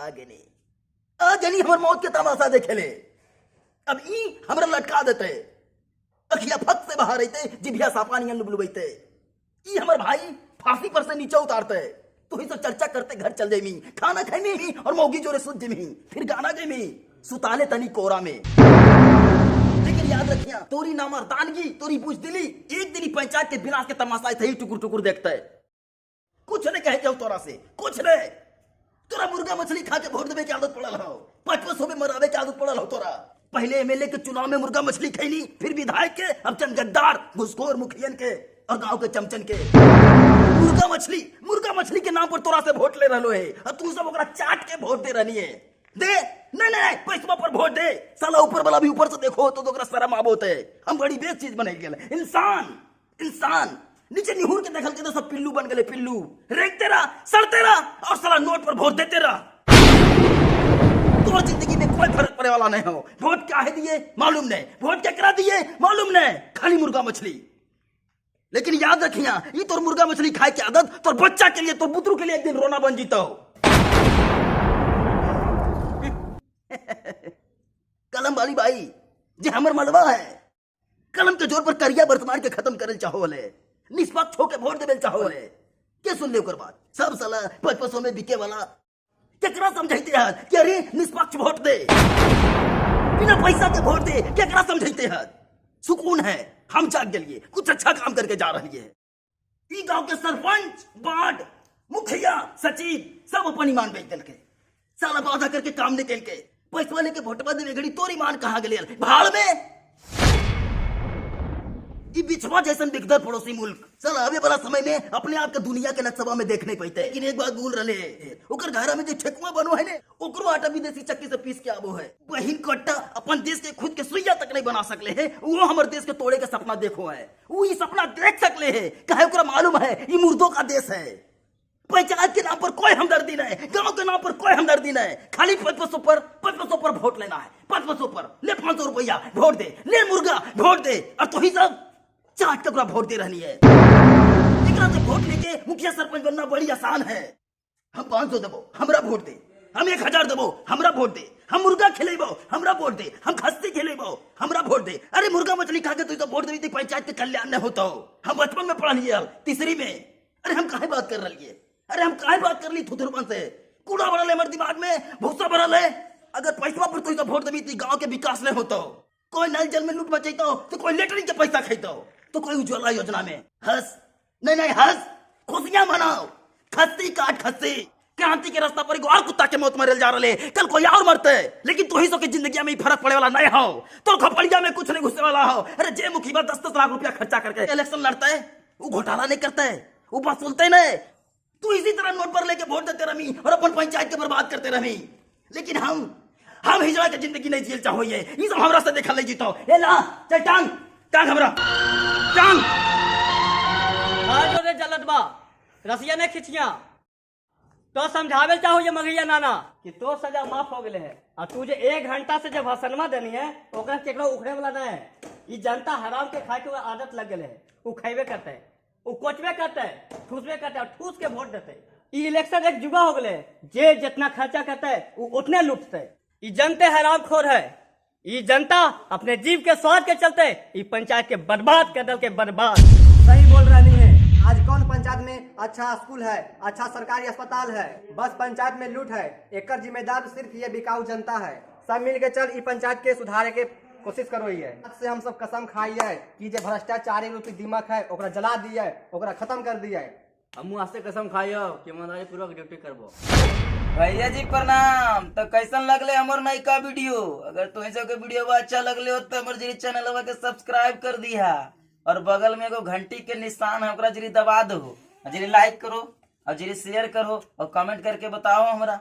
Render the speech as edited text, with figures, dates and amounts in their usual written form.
आ गनी, आ गनी हमर मौत के तमाशा देखेले। अब ई हमरा लटका देते, अखिया फक से बाहर अइते, जिभिया सापा नियन लुबलुबैते। ई हमर भाई फांसी पर से नीचे उतारते। तू ही सब चर्चा करते घर चल जेमी, खाना खैमी और मौगी जोरे सुत जेमी, फिर गाना गेमी सुताले तनी कोरा में। लेकिन याद रखिया, तोरी नामर्दानगी, तोरी बुजदिली एक दिन ही पंचायत के विनाश के तमाशा ऐसे ही टुकुर टुकुर देखते है। कुछ नहीं कहे जाओ तोरा से, कुछ नहीं। तोरा मुर्गा मछली खा के वोट देवे के आदत पड़ल हो, 55 में मरावे के आदत पड़ल हो तोरा। पहले एमएलए के चुनाव में मुर्गा मछली खैली, फिर विधायक के, अब चंद गद्दार घुसखोर मुखियन के और गांव के चमचन के। मुर्गा मछली, मुर्गा मछली के नाम पर तोरा से वोट ले रहो है और तू सब ओकरा चाट के वोट दे रहनी है। दे नहीं नहीं नहीं, पैसवा पर वोट दे। साला ऊपर वाला भी ऊपर से देखो तो ओकरा शर्म आबोत है। हम बड़ी बेस चीज बन गेल इंसान, इंसान नीचे निहुर के देखल के तो सब पिल्लू बन गए, पिल्लू रेंगते रहा, सड़ते रहा और साला नोट पर वोट देते रहा। तोर जिंदगी में कोई फर्क पड़े वाला नहीं हो। वोट क्या है दिए मालूम नहीं, वोट क्या करा दिए मालूम नहीं, खाली मुर्गा मछली। लेकिन याद रखिया, ये तोर मुर्गा मछली खाए के आदत तोर बच्चा के लिए, तोर बुतरू के लिए एक दिन रोना बन जीता हो। कलम वाली बाई जे हमर मलबा है, कलम के जोर पर करिया वर्तमान के खत्म करे चाहो ले, निष्पक्ष होके वोट देवे चाहो ले। के सुन ले ओकर बात? सब साला 55 में बिके वाला केकरा समझाते हैं कि अरे निष्पक्ष वोट दे, बिना पैसा के वोट दे, केकरा समझाते हैं? सुकून है, हम जाग गेलिए, कुछ अच्छा काम करके जा रही है। ई गांव के सरपंच, वार्ड मुखिया, सचिव सब अपन ईमान बेच देलके, साला वादा करके काम नहीं केलके। पैसा लेके वोटवा देवे घड़ी तोर ईमान कहाँ गेले? भाड़ में ई बिछवा जैसन बिगदर पड़ोसी मुल्क साला आवे वाला समय में अपने आप के दुनिया के नक्शा में देख नहीं पाते। लेकिन एक बात भूल रहे, ओकर घर में जो ठेकुआ बनो है ने, ओकरो आटा विदेशी चक्की से पीस के आबो है। बहिन कट्टा अपन देश के खुद के सुइया तक नहीं बना सकले है, वो हमर देश के तोड़े के सपना देखो है। वो ई सपना देख सकले है, काहे ओकरा मालूम है ई मुर्दों का देश है। पंचायत के नाम पर कोई हमदर्दी नहीं, गांव के नाम पर कोई हमदर्दी नहीं, खाली 55 पर 55 पर वोट लेना है। 55 पर ले 500 रुपया वोट दे, ले मुर्गा वोट दे, और तो ही सब चाट के ओकरा वोट दे रहनी है। एकरा से वोट लेके मुखिया सरपंच बनना बड़ी आसान है। हम 500 देबो हमरा वोट दे, हम 1000 देबो हमरा वोट दे, हम मुर्गा खिलेबो हमरा वोट दे, हम खस्सी खिलेबो हमरा वोट दे। अरे मुर्गा मछली खा के तू तो वोट देबी, पंचायत के कल्याण नहीं होता। हम बचपन में पढ़ लिए तीसरी में। अरे हम काहे बात कर रही है, अरे हम काहे बात कर ली थुथुरपन से? कूड़ा भरल है हमारे दिमाग में, भूसा भरल है। अगर पैसा पर तू तो वोट देबी तो गांव के विकास नहीं होता। कोई नल जल में लूट मचैतो तो कोई लेटरिन के पैसा खैतो, तो कोई उज्ज्वला योजना में हंस नहीं नहीं हंस, खुशियां मनाओ, खस्सी काट खस्सी। क्रांति के रास्ता पर एगो और कुत्ता के मौत मरल जा रहे, कल कोई और मरते, लेकिन तू ही सो के जिंदगी में फर्क पड़े वाला नहीं हो, तो खपड़िया में कुछ नहीं घुसे वाला हो। अरे जे मुखिया 10-10 लाख रुपया खर्चा करके इलेक्शन लड़ता है, वो घोटाला नहीं करता है, वो बात सुनते नहीं। तू इसी तरह नोट पर लेके वोट देते रही और अपन पंचायत के बर्बाद करते रही। लेकिन हम हिजड़ा के जिंदगी नहीं जियल चाहो, ये सब हमरा से देखल नहीं जीतो। ए ला चल टांग टांग हमरा टांग। हाँ जो रे जलत बा रसिया ने खिचिया तो समझावे चाहो ये मगैया नाना कि तो सजा माफ हो गए है, और तू जो 1 घंटा से जब भाषणवा देनी है ओकरा केकरो उखड़े वाला नहीं है। ये जनता हराम के खाए के आदत लग गए है, वो खेबे करते है, वो कोचबे करते है, ठूसबे करते है और ठूस के वोट देते है। ये इलेक्शन एक जुआ हो गए, जे जितना खर्चा करते है वो उतने लूटते है। ये जनते हराम खोर है, ये जनता अपने जीव के स्वाद के चलते ये पंचायत के बर्बाद कर दल के बर्बाद। सही बोल रही है। आज कौन पंचायत में अच्छा स्कूल है, अच्छा सरकारी अस्पताल है, बस पंचायत में लूट है। एकर जिम्मेदार सिर्फ ये बिकाऊ जनता है। सब मिल के चल ई पंचायत के सुधारे के कोशिश करो। है आज से हम सब कसम खाई है कि जे भ्रष्टाचारी रूपी दिमक है ओकरा जला दिए, ओकरा खत्म कर दिए। हम आज से कसम खाई हो कि ईमानदारी पूर्वक ड्यूटी करबो। भैया जी प्रणाम। तो कैसन लगले हमर नयका वीडियो? अगर तुम सब के वीडियो अच्छा लगले हो तो हमर जरी चैनलवा के सब्सक्राइब कर दिहा और बगल में एगो घंटी के निशान है ओकरा जरी दबा दो, जरी लाइक करो और जरी शेयर करो और कमेंट करके बताओ हमरा।